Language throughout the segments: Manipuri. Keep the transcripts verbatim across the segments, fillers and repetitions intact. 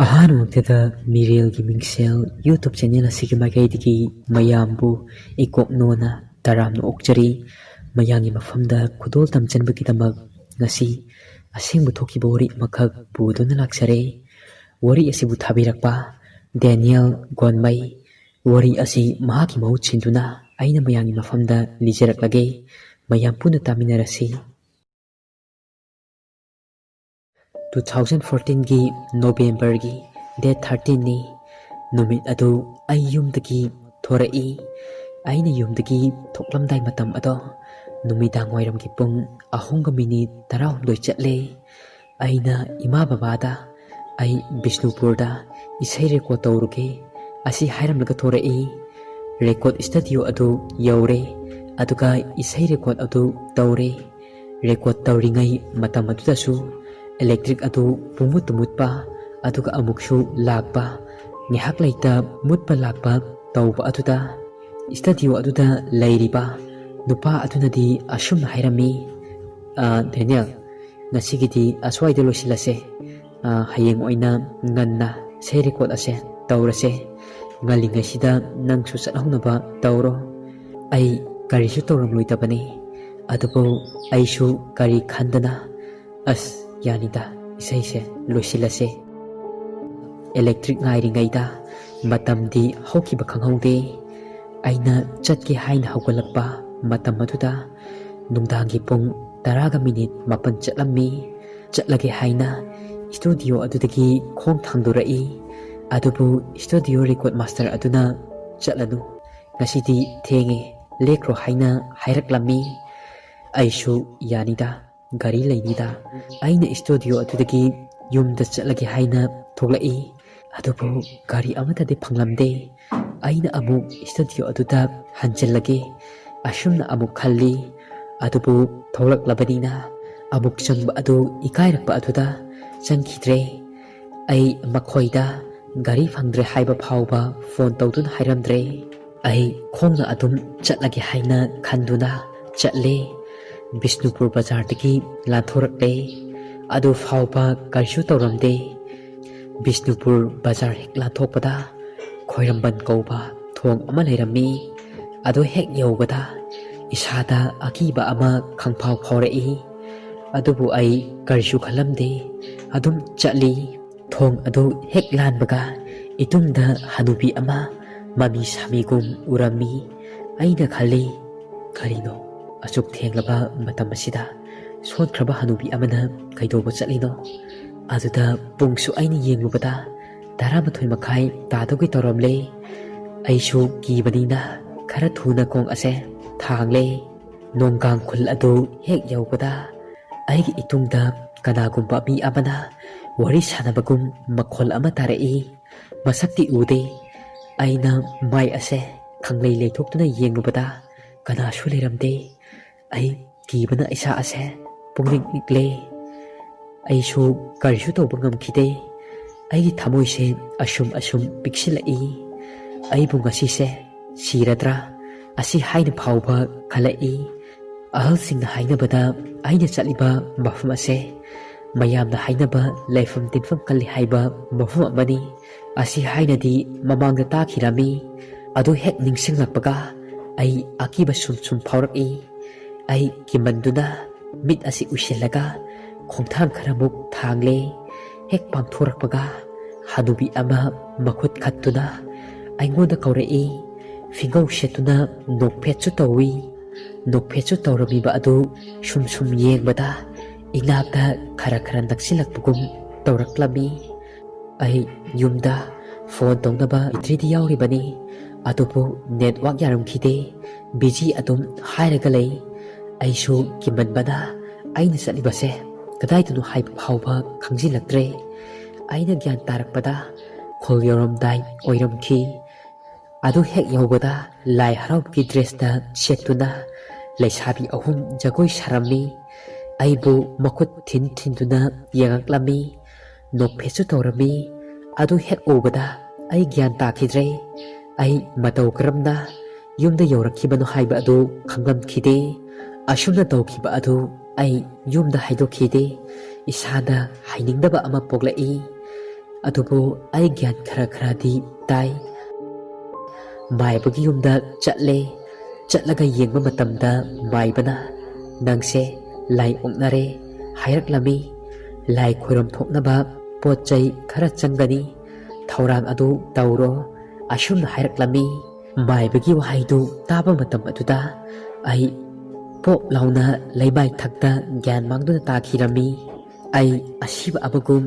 ꯑꯍꯥꯟꯕꯃꯛꯇꯗ ꯃꯤꯔꯦꯜꯒꯤ ꯃꯤꯡꯁꯦꯜ YouTube ꯆꯦꯅꯦꯜ ꯑꯁꯤꯒꯤ ꯃꯥꯏꯀꯩꯗꯒꯤ ꯃꯌꯥꯝꯕꯨ ꯏꯀꯣꯛꯅꯣꯅ ꯇꯔꯥꯝꯅ ꯑꯣꯛꯆꯔꯤ꯫ ꯃꯌꯥꯝꯒꯤ ꯃꯐꯝꯗ ꯈꯨꯗꯣꯜ ꯇꯝꯖꯟꯕꯒꯤꯗꯃꯛ ꯉꯁꯤ ꯑꯁꯦꯡꯕ ꯊꯣꯛꯈꯤꯕ ꯋꯥꯔꯤ ꯑꯃꯈꯛ ꯄꯨꯗꯨꯅ ꯂꯥꯛꯆꯔꯦ꯫ ꯋꯥꯔꯤ ꯑꯁꯤꯕꯨ ꯊꯥꯕꯤꯔꯛꯄ ꯗꯦꯅꯤꯌꯦꯜ ꯒꯣꯟꯃꯩ꯫ ꯋꯥꯔꯤ ꯑꯁꯤ ꯃꯍꯥꯛꯀꯤ ꯃꯍꯨꯠ ꯁꯤꯟꯗꯨꯅ ꯑꯩꯅ ꯃꯌꯥꯝꯒꯤ ꯃꯐꯝꯗ ꯂꯤꯖꯔꯛꯂꯒꯦ꯫ ꯃꯌꯥꯝ ꯄꯨꯟꯅ ꯇꯥꯃꯤꯟꯅꯔꯁꯤ꯫ Two thousand fourteenꯒꯤ Novemberꯒꯤ date thirteenꯅꯤ꯫ ꯅꯨꯃꯤꯠ ꯑꯗꯨ ꯑꯩ ꯌꯨꯝꯗꯒꯤ ꯊꯣꯔꯛꯏ꯫ ꯑꯩꯅ ꯌꯨꯝꯗꯒꯤ ꯊꯣꯛꯂꯝꯗꯥꯏ ꯃꯇꯝ ꯑꯗꯣ ꯅꯨꯃꯤꯗꯥꯡ ꯋꯥꯏꯔꯝꯒꯤ ꯄꯨꯡ ꯑꯍꯨꯝꯒ ꯃꯤꯅꯤꯠ ꯇꯔꯥꯍꯨꯝꯗꯣꯏ ꯆꯠꯂꯦ꯫ ꯑꯩꯅ ꯏꯃꯥ ꯕꯕꯥꯗ ꯑꯩ ꯕꯤꯁꯅꯨꯄꯨꯔꯗ ꯏꯁꯩ record ꯇꯧꯔꯨꯒꯦ ꯑꯁꯤ ꯍꯥꯏꯔꯝꯂꯒ ꯊꯣꯔꯛꯏ꯫ Record studio ꯑꯗꯨ ꯌꯧꯔꯦ, ꯑꯗꯨꯒ ꯏꯁꯩ record ꯑꯗꯨ ꯇꯧꯔꯦ꯫ Record ꯇꯧꯔꯤꯉꯩ ꯃꯇꯝ ꯑꯗꯨꯗꯁꯨ electric ꯑꯗꯨ ꯄꯨꯡꯃꯨꯠꯇ ꯃꯨꯠꯄ, ꯑꯗꯨꯒ ꯑꯃꯨꯛꯁꯨ ꯂꯥꯛꯄ, ꯉꯥꯏꯍꯥꯛ ꯂꯩꯇ ꯃꯨꯠꯄ ꯂꯥꯛꯄ ꯇꯧꯕ ꯑꯗꯨꯗ studio ꯑꯗꯨꯗ ꯂꯩꯔꯤꯕ ꯅꯨꯄꯥ ꯑꯗꯨꯅꯗꯤ ꯑꯁꯨꯝꯅ ꯍꯥꯏꯔꯝꯃꯤ, "ꯑ, ꯗꯦꯅꯤꯌꯦꯜ, ꯉꯁꯤꯒꯤꯗꯤ ꯑꯁ꯭ꯋꯥꯏꯗ ꯂꯣꯏꯁꯤꯜꯂꯁꯦ꯫ ꯑ, ꯍꯌꯦꯡ ꯑꯣꯏꯅ ꯉꯟꯅ ꯏꯁꯩ record ꯑꯁꯦ ꯇꯧꯔꯁꯦ꯫ ꯉꯜꯂꯤꯉꯩꯁꯤꯗ ꯅꯪꯁꯨ ꯆꯠꯍꯧꯅꯕ ꯇꯧꯔꯣ꯫" ꯑꯩ ꯀꯔꯤꯁꯨ ꯇꯧꯔꯝꯂꯣꯏꯗꯕꯅꯤ, ꯑꯗꯨꯕꯨ ꯑꯩꯁꯨ ꯀꯔꯤ ꯈꯟꯗꯅ, "ꯑꯁ, ꯌꯥꯅꯤꯗ, ꯏꯁꯩꯁꯦ ꯂꯣꯏꯁꯤꯜꯂꯁꯦ꯫" Electric ꯉꯥꯏꯔꯤꯉꯩꯗ ꯃꯇꯝꯗꯤ ꯍꯧꯈꯤꯕ ꯈꯪꯍꯧꯗꯦ꯫ ꯑꯩꯅ ꯆꯠꯀꯦ ꯍꯥꯏꯅ ꯍꯧꯒꯠꯂꯛꯄ ꯃꯇꯝ ꯑꯗꯨꯗ ꯅꯨꯡꯗꯥꯡꯒꯤ ꯄꯨꯡ ꯇꯔꯥꯒ ꯃꯤꯅꯤꯠ ꯃꯥꯄꯟ ꯆꯠꯂꯝꯃꯤ꯫ ꯆꯠꯂꯒꯦ ꯍꯥꯏꯅ studio ꯑꯗꯨꯗꯒꯤ ꯈꯣꯡ ꯊꯥꯡꯗꯣꯔꯛꯏ꯫ ꯑꯗꯨꯕꯨ studio record master ꯑꯗꯨꯅ, "ꯆꯠꯂꯅꯨ, ꯉꯁꯤꯗꯤ ꯊꯦꯡꯉꯦ, ꯂꯦꯛꯈ꯭ꯔꯣ" ꯍꯥꯏꯅ ꯍꯥꯏꯔꯛꯂꯝꯃꯤ꯫ ꯑꯩꯁꯨ, "ꯌꯥꯅꯤꯗ, ꯒꯥꯔꯤ ꯂꯩꯅꯤꯗ꯫" ꯑꯩꯅ studio ꯑꯗꯨꯗꯒꯤ ꯌꯨꯝꯗ ꯆꯠꯂꯒꯦ ꯍꯥꯏꯅ ꯊꯣꯛꯂꯛꯏ꯫ ꯑꯗꯨꯕꯨ ꯒꯥꯔꯤ ꯑꯃꯠꯇꯗꯤ ꯐꯪꯂꯝꯗꯦ꯫ ꯑꯩꯅ ꯑꯃꯨꯛ studio ꯑꯗꯨꯗ ꯍꯟꯖꯤꯜꯂꯒꯦ ꯑꯁꯨꯝꯅ ꯑꯃꯨꯛ ꯈꯜꯂꯤ꯫ ꯑꯗꯨꯕꯨ ꯊꯣꯛꯂꯛꯂꯕꯅꯤꯅ ꯑꯃꯨꯛ ꯆꯪꯕ ꯑꯗꯨ ꯏꯀꯥꯏꯔꯛꯄ ꯑꯗꯨꯗ ꯆꯪꯈꯤꯗ꯭ꯔꯦ꯫ ꯑꯩ ꯃꯈꯣꯏꯗ ꯒꯥꯔꯤ ꯐꯪꯗ꯭ꯔꯦ ꯍꯥꯏꯕ ꯐꯥꯎꯕ phone ꯇꯧꯗꯨꯅ ꯍꯥꯏꯔꯝꯗ꯭ꯔꯦ꯫ ꯑꯩ ꯈꯣꯡꯅ ꯑꯗꯨꯝ ꯆꯠꯂꯒꯦ ꯍꯥꯏꯅ ꯈꯟꯗꯨꯅ ꯆꯠꯂꯦ꯫ ꯕꯤꯁꯅꯨꯄꯨꯔ ꯕꯖꯥꯔꯗꯒꯤ ꯂꯥꯟꯊꯣꯔꯛꯂꯦ꯫ ꯑꯗꯨ ꯐꯥꯎꯕ ꯀꯔꯤꯁꯨ ꯇꯧꯔꯝꯗꯦ꯫ ꯕꯤꯁꯅꯨꯄꯨꯔ ꯕꯖꯥꯔ ꯍꯦꯛ ꯂꯥꯟꯊꯣꯛꯄꯗ ꯈ꯭ꯋꯥꯏꯔꯝꯕꯟ ꯀꯧꯕ ꯊꯣꯡ ꯑꯃ ꯂꯩꯔꯝꯃꯤ꯫ ꯑꯗꯨ ꯍꯦꯛ ꯌꯧꯕꯗ ꯏꯁꯥꯗ ꯑꯀꯤꯕ ꯑꯃ ꯈꯪꯐꯥꯎ ꯐꯥꯎꯔꯛꯏ꯫ ꯑꯗꯨꯕꯨ ꯑꯩ ꯀꯔꯤꯁꯨ ꯈꯜꯂꯝꯗꯦ, ꯑꯗꯨꯝ ꯆꯠꯂꯤ꯫ ꯊꯣꯡ ꯑꯗꯨ ꯍꯦꯛ ꯂꯥꯟꯕꯒ ꯏꯇꯨꯡꯗ ꯍꯅꯨꯕꯤ ꯑꯃ ꯃꯃꯤ ꯁꯥꯃꯤꯒꯨꯝ ꯎꯔꯝꯃꯤ꯫ ꯑꯩꯅ ꯈꯜꯂꯤ, "ꯀꯔꯤꯅꯣ, ꯑꯁꯨꯛ ꯊꯦꯡꯂꯕ ꯃꯇꯝ ꯑꯁꯤꯗ ꯁꯣꯟꯈ꯭ꯔꯕ ꯍꯅꯨꯕꯤ ꯑꯃꯅ ꯀꯩꯗꯧꯕ ꯆꯠꯂꯤꯅꯣ?" ꯑꯗꯨꯗ ꯄꯨꯡꯁꯨ ꯑꯩꯅ ꯌꯦꯡꯂꯨꯕꯗ ꯇꯔꯥꯃꯥꯊꯣꯏ ꯃꯈꯥꯏ ꯇꯥꯗꯧꯒꯤ ꯇꯧꯔꯝꯂꯦ꯫ ꯑꯩꯁꯨ ꯀꯤꯕꯅꯤꯅ ꯈꯔ ꯊꯨꯅ ꯈꯣꯡ ꯑꯁꯦ ꯊꯥꯡꯂꯦ꯫ ꯅꯣꯡꯒꯥꯡ ꯈꯨꯜ ꯑꯗꯨ ꯍꯦꯛ ꯌꯧꯕꯗ ꯑꯩꯒꯤ ꯏꯇꯨꯡꯗ ꯀꯅꯥꯒꯨꯝꯕ ꯃꯤ ꯑꯃꯅ ꯋꯥꯔꯤ ꯁꯥꯟꯅꯕꯒꯨꯝ ꯃꯈꯣꯜ ꯑꯃ ꯇꯥꯔꯛꯏ꯫ ꯃꯁꯛꯇꯤ ꯎꯗꯦ꯫ ꯑꯩꯅ ꯃꯥꯏ ꯑꯁꯦ ꯈꯪꯂꯩ ꯂꯩꯊꯣꯛꯇꯨꯅ ꯌꯦꯡꯂꯨꯕꯗ ꯀꯅꯥꯁꯨ ꯂꯩꯔꯝꯗꯦ꯫ ꯑꯩ ꯀꯤꯕꯅ ꯏꯁꯥ ꯑꯁꯦ ꯄꯨꯡꯅꯤꯛ ꯅꯤꯛꯂꯦ꯫ ꯑꯩꯁꯨ ꯀꯔꯤꯁꯨ ꯇꯧꯕ ꯉꯝꯈꯤꯗꯦ꯫ ꯑꯩꯒꯤ ꯊꯃꯣꯏꯁꯦ ꯑꯁꯨꯝ ꯑꯁꯨꯝ ꯄꯤꯛꯁꯤꯜꯂꯛꯏ꯫ ꯑꯩꯕꯨ ꯉꯁꯤꯁꯦ ꯁꯤꯔꯗ꯭ꯔꯥ ꯑꯁꯤ ꯍꯥꯏꯅ ꯐꯥꯎꯕ ꯈꯜꯂꯛꯏ꯫ ꯑꯍꯜꯁꯤꯡꯅ ꯍꯥꯏꯅꯕꯗ ꯑꯩꯅ ꯆꯠꯂꯤꯕ ꯃꯐꯝ ꯑꯁꯦ ꯃꯌꯥꯝꯅ ꯍꯥꯏꯅꯕ ꯂꯩꯐꯝ ꯇꯤꯟꯐꯝ ꯀꯜꯂꯤ ꯍꯥꯏꯕ ꯃꯐꯝ ꯑꯃꯅꯤ꯫ ꯑꯁꯤ ꯍꯥꯏꯅꯗꯤ ꯃꯃꯥꯡꯗ ꯇꯥꯈꯤꯔꯝꯃꯤ꯫ ꯑꯗꯨ ꯍꯦꯛ ꯅꯤꯡꯁꯤꯡꯂꯛꯄꯒ ꯑꯩ ꯑꯀꯤꯕ ꯁꯨꯝ ꯁꯨꯝ ꯐꯥꯎꯔꯛꯏ꯫ ꯑꯩ ꯀꯤꯃꯟꯗꯨꯅ ꯃꯤꯠ ꯑꯁꯤ ꯎꯏꯁꯤꯜꯂꯒ ꯈꯣꯡꯊꯥꯡ ꯈꯔꯃꯨꯛ ꯊꯥꯡꯂꯦ꯫ ꯍꯦꯛ ꯄꯥꯡꯊꯣꯔꯛꯄꯒ ꯍꯅꯨꯕꯤ ꯑꯃ ꯃꯈꯨꯠ ꯈꯠꯇꯨꯅ ꯑꯩꯉꯣꯟꯗ ꯀꯧꯔꯛꯏ꯫ ꯐꯤꯒꯧ ꯁꯦꯠꯇꯨꯅ ꯅꯣꯛꯐꯦꯠꯁꯨ ꯇꯧꯏ꯫ ꯅꯣꯛꯐꯦꯠꯁꯨ ꯇꯧꯔꯝꯃꯤꯕ ꯑꯗꯨ ꯁꯨꯝ ꯁꯨꯝ ꯌꯦꯡꯕꯗ ꯏꯅꯥꯛꯇ ꯈꯔ ꯈꯔ ꯅꯛꯁꯤꯜꯂꯛꯄꯒꯨꯝ ꯇꯧꯔꯛꯂꯝꯃꯤ꯫ ꯑꯩ ꯌꯨꯝꯗ ꯐꯣꯟ ꯇꯧꯅꯕ ꯕꯦꯇ꯭ꯔꯤꯗꯤ ꯌꯥꯎꯔꯤꯕꯅꯤ, ꯑꯗꯨꯕꯨ ꯅꯦꯠꯋꯥꯛ ꯌꯥꯔꯝꯈꯤꯗꯦ꯫ ꯕꯤꯖꯤ ꯑꯗꯨꯝ ꯍꯥꯏꯔꯒ ꯂꯩ꯫ ꯑꯩꯁꯨ ꯀꯤꯃꯟꯕꯅ ꯑꯩꯅ ꯆꯠꯂꯤꯕꯁꯦ ꯀꯗꯥꯏꯗꯅꯣ ꯍꯥꯏꯕ ꯐꯥꯎꯕ ꯈꯪꯖꯤꯜꯂꯛꯇ꯭ꯔꯦ꯫ ꯑꯩꯅ ꯒ꯭ꯌꯥꯟ ꯇꯥꯔꯛꯄꯗ ꯈꯨꯜ ꯌꯧꯔꯝꯗꯥꯏ ꯑꯣꯏꯔꯝꯈꯤ꯫ ꯑꯗꯨ ꯍꯦꯛ ꯌꯧꯕꯗ ꯂꯥꯏ ꯍꯔꯥꯎꯕꯒꯤ ꯗ꯭ꯔꯦꯁꯇ ꯁꯦꯠꯇꯨꯅ ꯂꯩꯁꯥꯕꯤ ꯑꯍꯨꯝ ꯖꯒꯣꯏ ꯁꯥꯔꯝꯃꯤ꯫ ꯑꯩꯕꯨ ꯃꯈꯨꯠ ꯊꯤꯟ ꯊꯤꯟꯗꯨꯅ ꯌꯦꯡꯉꯛꯂꯝꯃꯤ꯫ ꯅꯣꯛꯐꯦꯠꯁꯨ ꯇꯧꯔꯝꯃꯤ꯫ ꯑꯗꯨ ꯍꯦꯛ ꯎꯕꯗ ꯑꯩ ꯒ꯭ꯌꯥꯟ ꯇꯥꯈꯤꯗ꯭ꯔꯦ꯫ ꯑꯩ ꯃꯇꯧ ꯀꯔꯝꯅ ꯌꯨꯝꯗ ꯌꯧꯔꯛꯈꯤꯕꯅꯣ ꯍꯥꯏꯕ ꯑꯗꯨ ꯈꯪꯂꯝꯈꯤꯗꯦ꯫ ꯑꯁꯨꯝꯅ ꯇꯧꯈꯤꯕ ꯑꯗꯨ ꯑꯩ ꯌꯨꯝꯗ ꯍꯥꯏꯗꯣꯛꯈꯤꯗꯦ꯫ ꯏꯁꯥꯗ ꯍꯥꯏꯅꯤꯡꯗꯕ ꯑꯃ ꯄꯣꯛꯂꯛꯏ꯫ ꯑꯗꯨꯕꯨ ꯑꯩ ꯒ꯭ꯌꯥꯟ ꯈꯔ ꯈꯔꯗꯤ ꯇꯥꯏ꯫ ꯃꯥꯏꯕꯒꯤ ꯌꯨꯝꯗ ꯆꯠꯂꯦ꯫ ꯆꯠꯂꯒ ꯌꯦꯡꯕ ꯃꯇꯝꯗ ꯃꯥꯏꯕꯅ, "ꯅꯪꯁꯦ ꯂꯥꯏ ꯑꯣꯛꯅꯔꯦ" ꯍꯥꯏꯔꯛꯂꯝꯃꯤ꯫ "ꯂꯥꯏ ꯈꯣꯏꯔꯝ ꯊꯣꯛꯅꯕ ꯄꯣꯠ ꯆꯩ ꯈꯔ ꯆꯪꯒꯅꯤ, ꯊꯧꯔꯥꯡ ꯑꯗꯨ ꯇꯧꯔꯣ" ꯑꯁꯨꯝꯅ ꯍꯥꯏꯔꯛꯂꯝꯃꯤ꯫ ꯃꯥꯏꯕꯒꯤ ꯋꯥꯍꯩꯗꯨ ꯇꯥꯕ ꯃꯇꯝ ꯑꯗꯨꯗ ꯑꯩ ꯄꯣꯞ ꯂꯥꯎꯅ ꯂꯩꯃꯥꯏ ꯊꯛꯇ ꯒ꯭ꯌꯥꯟ ꯃꯥꯡꯗꯨꯅ ꯇꯥꯈꯤꯔꯝꯃꯤ꯫ ꯑꯩ ꯑꯁꯤꯕ ꯑꯃꯒꯨꯝ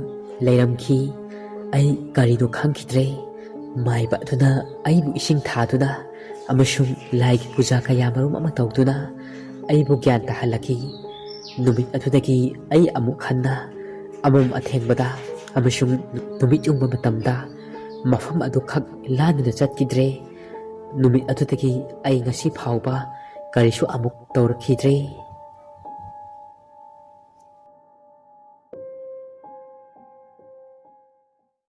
ꯂꯩꯔꯝꯈꯤ꯫ ꯑꯩ ꯀꯔꯤꯅꯣ ꯈꯪꯈꯤꯗ꯭ꯔꯦ꯫ ꯃꯥꯏꯕ ꯑꯗꯨꯅ ꯑꯩꯕꯨ ꯏꯁꯤꯡ ꯊꯥꯗꯨꯅ ꯑꯃꯁꯨꯡ ꯂꯥꯏꯒꯤ ꯄꯨꯖꯥ ꯀꯌꯥ ꯃꯔꯨꯝ ꯑꯃ ꯇꯧꯗꯨꯅ ꯑꯩꯕꯨ ꯒ꯭ꯌꯥꯟ ꯇꯥꯍꯜꯂꯛꯈꯤ꯫ ꯅꯨꯃꯤꯠ ꯑꯗꯨꯗꯒꯤ ꯑꯩ ꯑꯃꯨꯛ ꯍꯟꯅ ꯑꯃꯝ ꯑꯊꯦꯡꯕꯗ ꯑꯃꯁꯨꯡ ꯅꯨꯃꯤꯠ ꯌꯨꯡꯕ ꯃꯇꯝꯗ ꯃꯐꯝ ꯑꯗꯨ ꯈꯛ ꯂꯥꯟꯗꯨꯅ ꯆꯠꯈꯤꯗ꯭ꯔꯦ꯫ ꯅꯨꯃꯤꯠ ꯑꯗꯨꯗꯒꯤ ꯑꯩ ꯉꯁꯤ ꯐꯥꯎꯕ ꯀꯔꯤꯁꯨ ꯑꯃꯨꯛ ꯇꯧꯔꯛꯈꯤꯗ꯭ꯔꯦ꯫